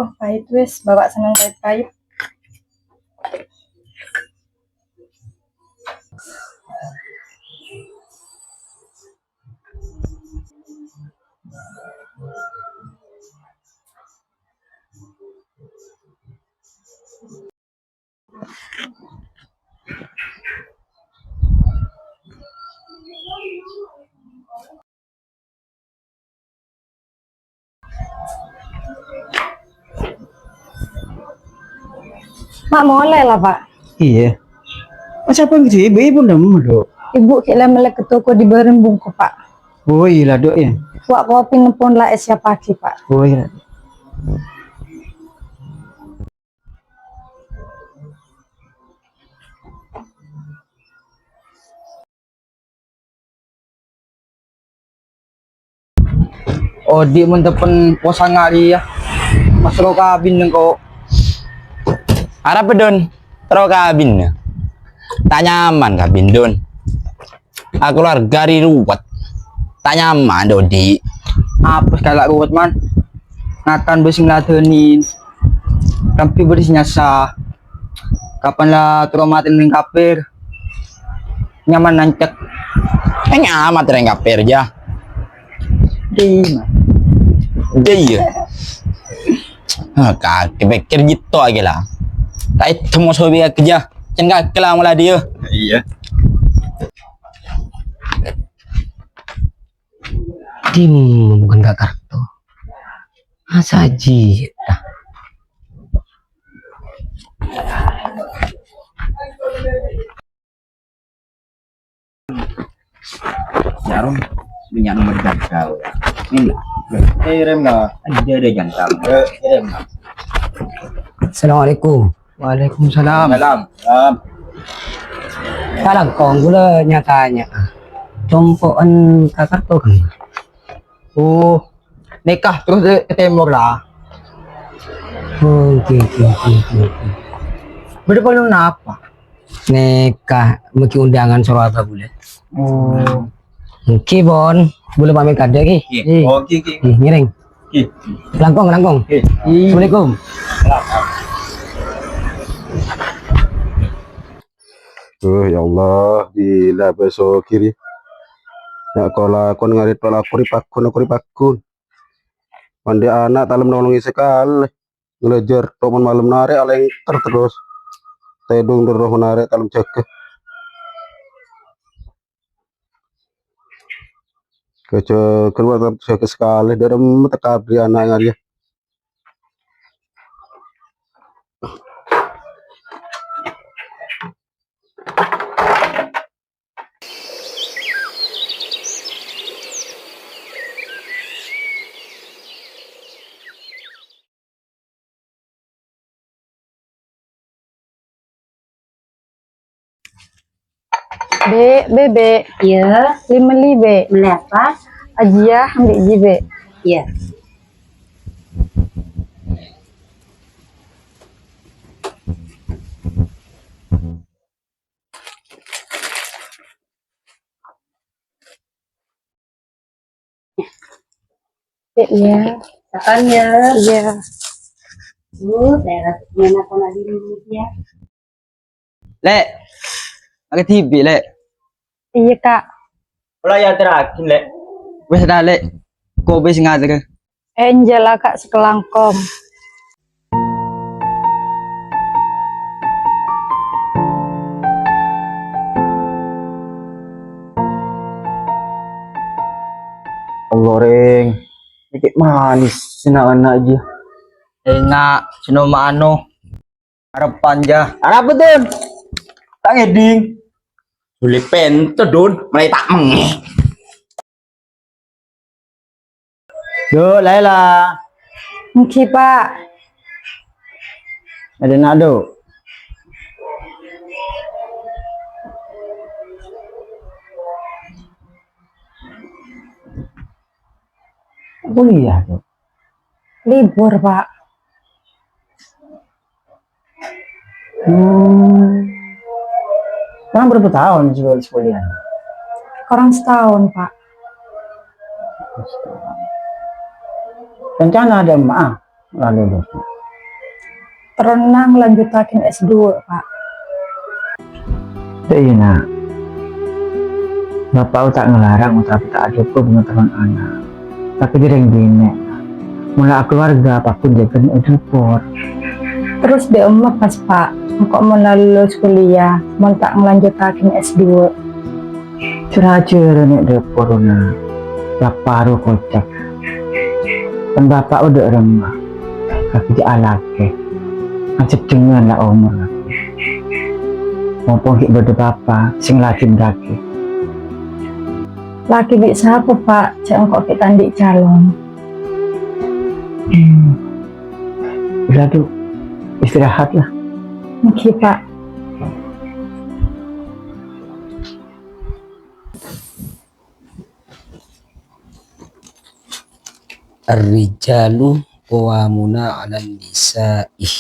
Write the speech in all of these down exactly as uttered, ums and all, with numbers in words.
Oh, pait wis, Bapak seneng pait-pait. Ma' molè la, Pa'. Iyâ. Masa pon ghi' ibu-ibu nemu, Dok? Ibu ghi' la mellè ka toko di Bareng Bungko, Pa'. Oh, iyâ la, Dok, yâ. Wa' kopi nèmpon la èsiappaghi, Pa'. Oh, iyâ. Odi' mon teppen posang arèya, pas terro kabin engko'. Arapa, Don? Terro kabin, yâ? Ta' nyaman kabin, Don. Kaluwarga ri ruwet. Ta' nyaman, Dodi. Apa sè kala' ruwet, Man? Ngakan bâdâ sè ngladhânin. Rampè bâdâ sè nyassa. Kapan la terro matèn rèng kafir? Nyaman nancek. Eh, nyaman rèng kafir, jâ. Dima. Iyâ. Ah, kakè pèkkèr jitto aja la. Ta' ètemo sobi kakè, jâ. Cèn kakè la mola diyâ. Iyâ. Dimma bhungkana Kak Karto? Masa jiyâ, ta? Jarum, punya nomor jangkau. Ini lah. Kirim lah. Ada, ada jangkau. Eh, kirim lah. Assalamualaikum. Waalaikumsalam. Salam. Salam. Kalangkong, kaulâ nya-tanya. Compo'en Kak Karto kan? Oh, nèka terros ka tèmor la. Oh, oke, oke, oke, oke, oke. Bâdâ parlo napa? Nèka, mèghi undangan soro abâ bulâ. Oh. Èngghi, pon. Bulâ pamit kadâ', ghi. Iya. Oke, oke. Ghi, ngèrèng. Oke. Langkong, langkong. Oke. Assalamualaikum. Salam. Oh, ya Allah, bilâ bâso kiri. Ya, kala kon ngarit pala kori pakun, kori pakun. Mandi anak talem nolongi sakalè. Ngalajar tok mon malem narè alèngker terros. Tèdung terros narè talem jâgâ. Kajâgâ terros jâgâ sakalè, dâremma tekka bri ana' ngarèya. Bè', Bè', Bè'. Iyâ. Li-mellè, Bè'. Mellè apa? Ajiyâ, ambi' jiyâ, Bè'. Iyâ. Iyâ. Sakan, yâ. Iyâ. Bu, saya rasa enak sama diri, ya. Lè', akadhibi', Lè'. Iyâ, Ka'. Pola èyaterraghi, Lè'. Wis ta, Lè'. Kopi sè ngaterrè. Enjâ' la, Ka', sakalangkong. Allah, rèng. Cè' manès sè na'-kana' jiyâ. Enga', sè no-mano. Arebbhân, jâ. Arapa, Don? Ta' ngèdhing. Dhuli pènto, Don. Mèlè ta' mengngè. Dhu, Laila. Èngghi, Pa'. Ada nak, Dhu? Kuliah, Dhu. Libur, Pa'. Hmm. Kurang berapa tahun sih lulus kuliah? Kurang setahun, Pak. Rencana ada emak, ah, lalu lulus. terrona ngalanjuttaghi S dua, Pak. Iyâ, Na'. Bapa' ta' ngalarang otabâ ta' adhukung bân terron ana'. Tapè jârèya binè', Na'. Mon la akaluwarga, pagghun jâgâna è dâpor. Terros dâ' emma pas, Pak, engko' mon la lulus kuliah, mon ta' ngalanjuttaghi S dua? Jâ-rajâ rèya è dâpor, Na'. La paro kocap. Bân bapa' bâdâ è remma. Kakè jhâ' alakè. Kan seddhengngan la omor, kakè. Mompong ghi' bâdâ bapa' sè ngalaèn kakè. Lakè bi' sapa, Pak? Jhâ' engko' ghi' ta' andi' calon. Hmm. Udah, Du. Istirahat lah. Èngghi, Pak. Ar-rijalu qawwamuna 'alan nisa'i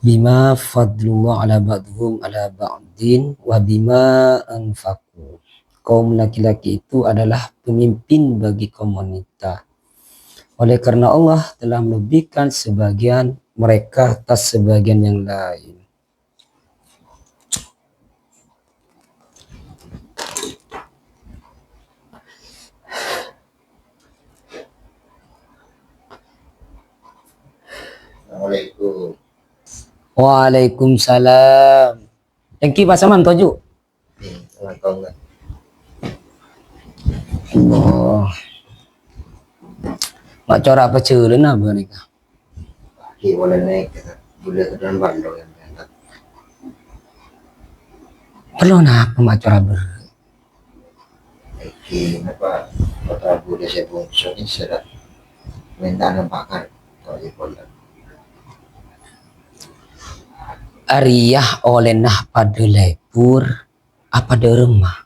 bima faddalullah 'ala ba'dihim 'ala ba'din wa bima anfaqu. Kaum laki-laki itu adalah pemimpin bagi kaum wanita. Oleh karena Allah telah melebihkan sebagian mereka atas sebagian yang lain. Assalamualaikum. Waalaikumsalam. Èngghi, Pak Saman, toju'. Hmm, langkong, Kak. Oh. Ma' cora' apa jhâlân apa nèka? Ghi' polè nèka, bulâ terrona bâlâ yang berangkat. Perlu napa ma' cora' bârâ'? Èngghi, napa, kota bulâ sè bungsu nèka sèra mènta nèmpakar, kok iyâ polè. Arèya ollèna padâ lebur, apa dâ' remma?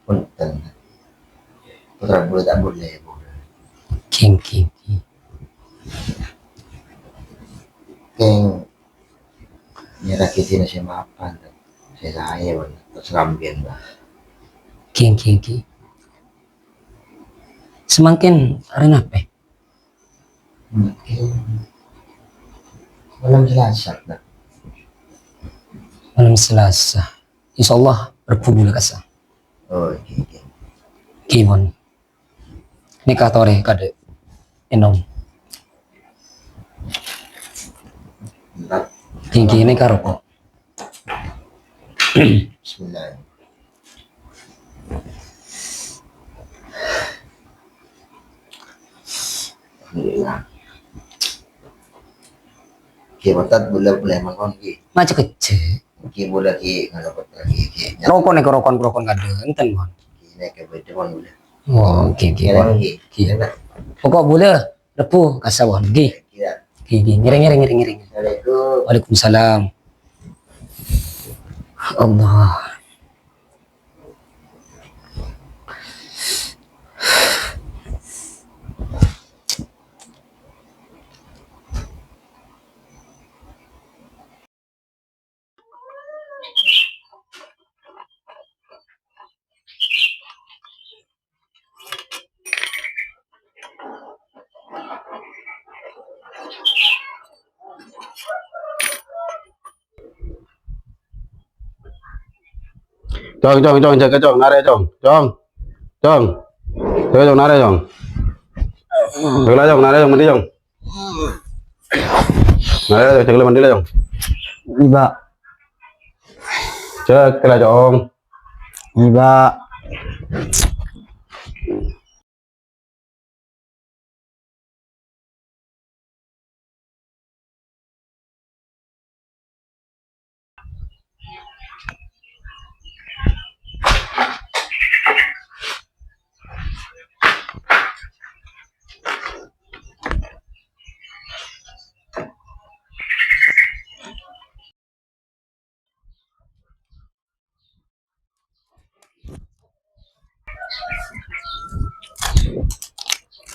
Punten. Putra bulâ ta' bulâ, Bu. Ghi, ghi, ghi. Kèng nyerraghi dinah sè mapan, sè saè, Bu. Terserah sampèyan, Bu. Ghi, ghi, ghi. Samangkèn arè napè? Mungkin malam Selasa, Pak. Malam Selasa. Insyaallah, Rebbhu bulâ kassa. Oh, ghi, ghi. Ghi, pon. Nèka torè kadâ' ènom. Bentar. Ghi, ghi, nèka roko'. Bismillah. Alhamdulillah. Ghi, mantap, bulâ, bulâ mangkon, ghi. Maca kecce'. Ghi, bulâ, ghi, ngalo kotor, ghi, ghi. Roko' nèko roko', roko' kadâ', enten, Mon. Ghi, nèko beda, Mon, bulâ. Oh, ghi, ghi, Mon. Ghi. Pokok bulâ, Rebbhu, kassa, Mon. Ghi. Ghi, ghi. Ngèrèng, ngèrèng, ngèrèng, ngèrèng. Assalamualaikum. Waalaikumsalam. Allah. Cong, cong, cong, jâgâ, cong, narè', cong, cong, cong, jâgâ, cong, narè', cong, jâgâ, cong, narè', cong, mandi, cong, narè', cong, jâgâ, mandi, cong. Iyâ, Pak. Jâgâ, cong. Iyâ, Pak.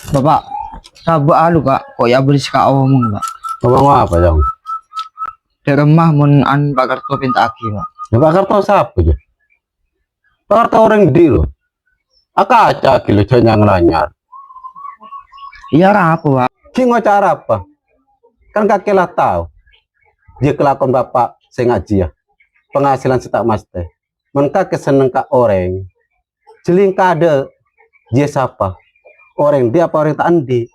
Bapak, sabâ' alu, Pak. Kok ya beris ka omong, Pak. Ngomong apa, Jong? Dâ' remma mon an Pak Karto pènta'aghi, Pak. Ya, Pak Karto sapa, Jong? Pak Karto orèng dhi, lo. Akaca ghi, lo, jhâ' nyang-lanyar. Iyâ, arapa, Pak? Ghi ngoca' arapa? Kan kakè la tao, jiyâ kalakowan bapa' sè ngajiyâ, panghasilan sè ta' mastè. Mon kakè senneng ka orèng, jhelling kaadâ' jiyâ sapa? Orèng andi' apa orèng ta' andi'?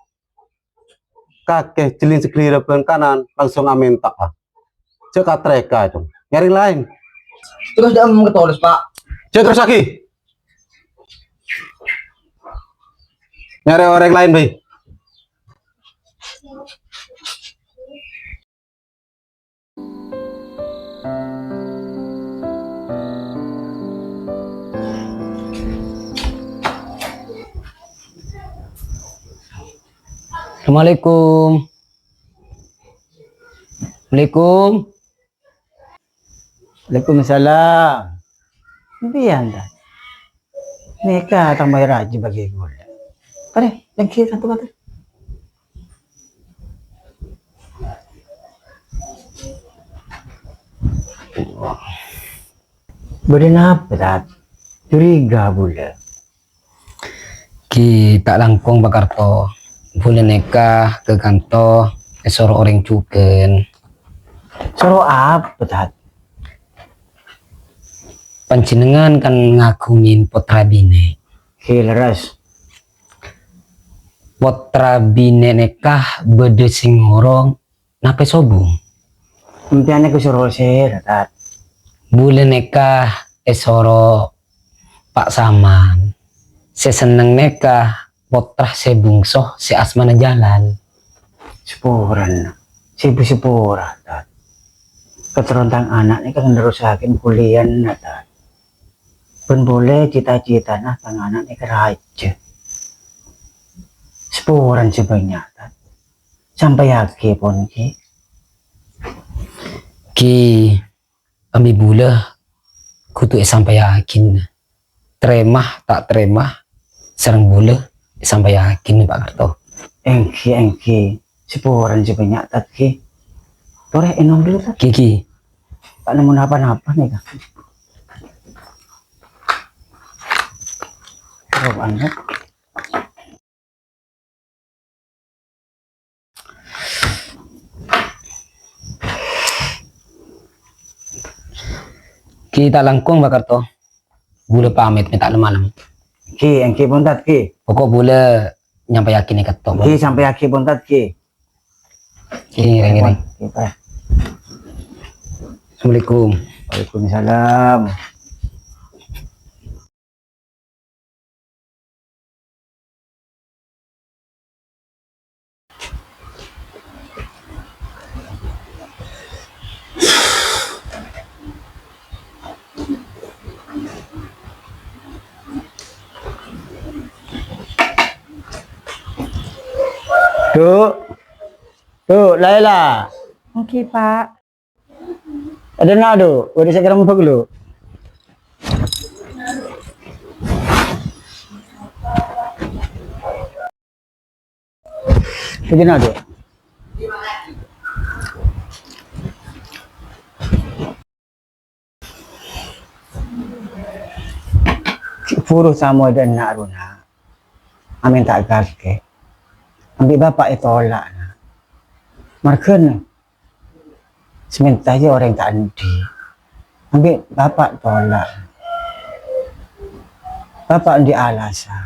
Kakè jhelling sakalèra bân kanan langsung amènta'a. Jhâ' ka-trèka, Cong. Nyarè laèn. Terros dâ' emma katolos, Pa'? Jhâ' terrossaghi. Nyarè orèng laèn bhâi. Assalamualaikum. Assalamualaikum. Waalaikumsalam. Sampèyan, Tad? Nèka tang bâjâ rajâ bâgi ghulâ. Arè, lèngghi kanto, Tad. Bâdâ napa, Tad? Curiga bulâ. Ghi, ta' langkong, Pa' Karto. Bulâ nèka ka kanto èsoro orèng jhughân. Soro apa, Tad? Panjhennengngan kan ngaghungè pottra binè'. Ghi, lerres. Pottra binè' nèka bâdâ sè ngorong napè sobung. Empèyan nèka soro sèra, Tad? Bulâ nèka èsoro Pa' Saman. Sè senneng nèka pottra sè bungso sè asmana Jalal. Saporana, sè bu-, sapora, Tad. Katerron tang ana' nèka nerrossaghi kuliana, Tad. Bân polè cita-citana tang ana' nèka rajâ. Saporana sè bânnya', Tad. Sampèyaghi pon, Ghi. Ghi, ambi bulâ kodhu èsampèyaghi. Tarèma ta' tarèma, sareng bulâ èsampèyaghi, Pa' Karto. Èngghi, èngghi. Saporana sè bânnya', Tad, Ghi. Torè, ènom dulu, Tad. Ghi, ghi. Ta' nemmo napa-napa, nèka. Terro banget. Ghi, ta' langkong, Pa' Karto. Bulâ pamèt, mè' ta' lem-malem. Ghi, èngghi pon, Tad, Ghi. Pokok bulâ nyampèyaghi nèka, Tad. Ghi, sampèyaghi pon, Tad, Ghi. Ghi, rèng-rèng. Ghi, Pa'. Assalamualaikum. Waalaikumsalam. Du', Du', Laila. Èngghi, Pa'. Adâ' na, Du', bâdâ sè kèrèm bâglu. Bâdâ na, Du'. Buru tamoy dâ' enna' rowa, Na'. Amènta kakè. Ambi' bapa' ètola', Na'. Marghâna. Sè mènta jiyâ orèng ta' andi'. Ambi' bapa' tola'. Bapa' andi' alasan.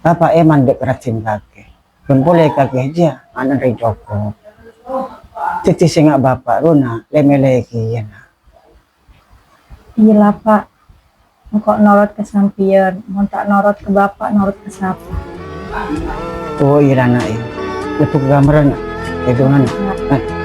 Bapa' èman dâ' rajin kakè. Bân polè kakè jiyâ ana' rèng cokop. Dhâddhi sènga' bapa' rowa, Na', lè-mèlè kèya, Na'. Iyâ la, Pa'. Engko' norot ka sampèyan, mon ta' norot ka Bapa', norot ka sapa? Oh, iyâ la, Na', iyâ. Lebbhu ka kamarra, Na'. Èdungana. Nah.